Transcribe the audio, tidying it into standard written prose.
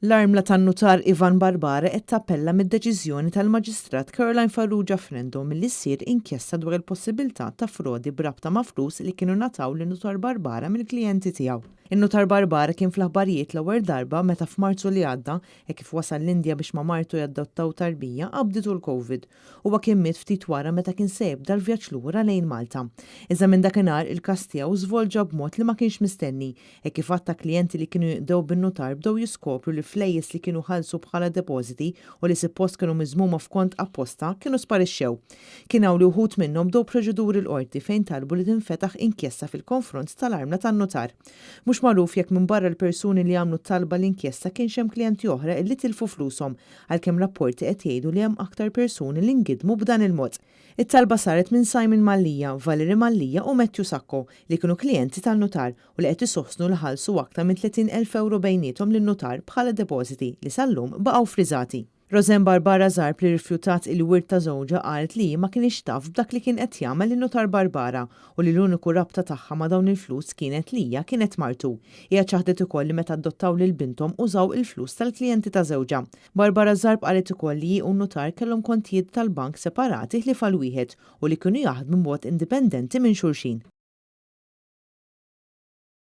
L-armla tan-nutar Ivan Barbara qed tappella mid-deċiżjoni tal-Maġistrat Caroline Farrugia Frendo milli ssir inkjesta dwar il-possibilità ta' frodi b'rabta ma' flus li kienu ngħataw lin-nutar Barbara mill-klijenti tiegħu. In-nutar Barbara kien fl-aħbarijiet l-ewwel darba meta f'Marzu li għadda, hekk kif wasal l-Indja biex ma' martu jaddottaw tarbija, qabditu l-Covid. Huwa kien miet ftit wara meta kien se jibda l-vjaġġ lura lejn Malta. Iżda minn dakinhar il-każ tiegħu żvolġa b'mod li ma kienx mistenni, hekk kif għadd ta' klijenti li kienu jinqdew bin-nutar bdew jiskopru li flejjes li kienu ħallsu bħala depożiti u li sippost kienu miżmuma f'kont apposta kienu sparixxew. Kien hawn li wħud minnhom bdew proċeduri l-Qorti fejn talbu li tinfetaħ inkjesta fil-konfront tal-armla tan-nutar. Mhux magħruf jekk minbarra l-persuni li għamlu t-talba l-inkjesta kienx hemm klijenti oħra illi tilfu flushom, għalkemm rapporti qed jgħidu li hemm aktar persuni li ngidmu b'dan il-mod. It-talba saret minn Simon Mallia, Valerie Mallia u Matthew Sacco, li kienu klijenti tan-nutar u li qed isostnu li ħallsu aktar minn 30,000 ewro bejniethom lin-nutar bħala depożiti li sal-lum baqgħu friżati. Roseanne Barbara Zarb li rrifjutat il-wirt ta' żewġha qalet li hi ma kinitx taf b'dak li kien qed jagħmel in-nutar Barbara u li l-uniku rabta tagħha ma' dawn il-flus kienet li hija kienet martu. Hija ċaħdet ukoll li meta adottaw lil binthom użaw il-flus tal-klijenti ta' żewġha. Barbara Zarb qalet ukoll li hi u n-nutar kellhom kontijiet tal-bank separati ħlief għal wieħed u li kienu jaħdmu b'mod indipendenti minn xulxin.